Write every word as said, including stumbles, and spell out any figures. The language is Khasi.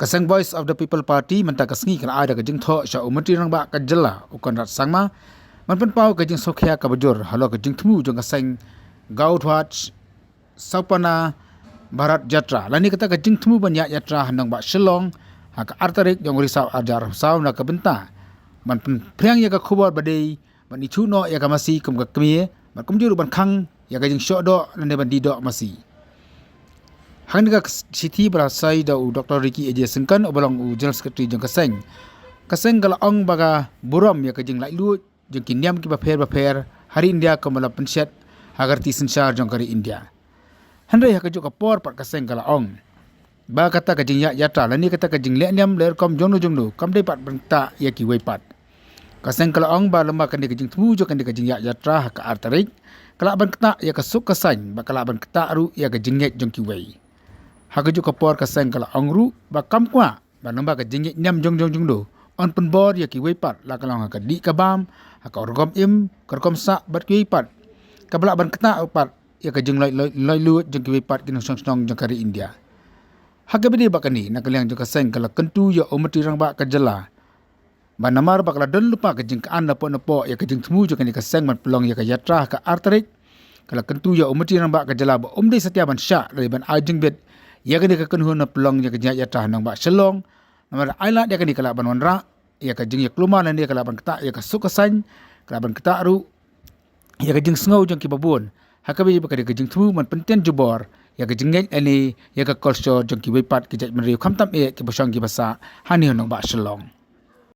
Ka seng Voice of the People Party mynta ka sngi ka la ai da ka jingthoh sha u Myntri Rangbah ka jylla u Conrad Sangma ban pynpaw ka jingsngewkhia kaba jur halor ka jingthmu jong ka seng Gaudhwaj Sapna Bharat Yatra lane kata ka jingthmu ban ïaid yatra ha nongbah Shillong ha ka ar tarik jong u Risaw ar hajar arphew saw na ka bynta ban pynphriang ïa ka khubor ba dei ban ithuh noh ïa ka masi kum ka kmie bad kumjuh ruh ban khang ïa ka jingshoh doh lane ban die doh masi. Hangne ka shithi ba la sei da u Doctor Ricky A J Syngkon uba long u General Secretary jong ka seng. Ka seng ka la ong ba ka burom ïa ka jinglaitluid jong ki niam kiba pher bapher ha ri India kumba la pynshet ha ka riti synshar jong ka ri India. Hynrei ha kajuh ka por pat ka seng ka la ong ba kata ka jingïaid yatra lane kata ka jingleh niam leh rukom jongno jongno kam dei pat ban ktah ïa kiwei pat. Ka seng ka la ong ba lem bad kane ka jingthmu jong kane ka jingïaid yatra ha ka ar tarik ka lah ban ktah ïa ka suk ka saiñ bad ka lah ban ktah ruh ïa ka jingngeit jong kiwei. Ha kajuh ka por ka seng ka la ong ruh ba kam kwah ba lem bad ka jingngeit niam jong jong jongno yn pynbor ïa kiwei pat la ka long ha ka dih ka bam, ha ka rukom im, ka rukom sah bad kiwei pat kaba lah ban ktah ruh pat ïa ka jinglaitluid jong kiwei pat ki nongshong shnong jong ka ri India. Ha kaba ïadei bad kane, na ka liang jong ka seng ka la kyntu ïa u Myntri Rangbah ka jylla ba namar ba ka la don lypa ka jingkyrmen napoh napoh ïa ka jingthmu jong kane ka seng ban pynlong ïa ka yatra ha ka ar tarik, ka la kyntu ïa u Myntri Rangbah ka jylla ba um dei satia ban shah lane ban ai jingbit ïa kane ka kynhun ban pynlong ïa ka jingïaid yatra ha nongbah Shillong. Namar ai lad ïa kane ka lah ban wanrah ïa ka jingïaklumar lane ka lah ban ktah ïa ka suk ka saiñ, ka lah ban ktah ruh ïa ka jingsngew jong kiba bun ha kaba ïadei bad kane ka jingthmu ban pynthied jubor ïa ka jingngeit lane ïa ka culture jong kiwei pat ki jaitbynriew khamtam eh kiba shong kiba sah hangne ha nongbah Shillong.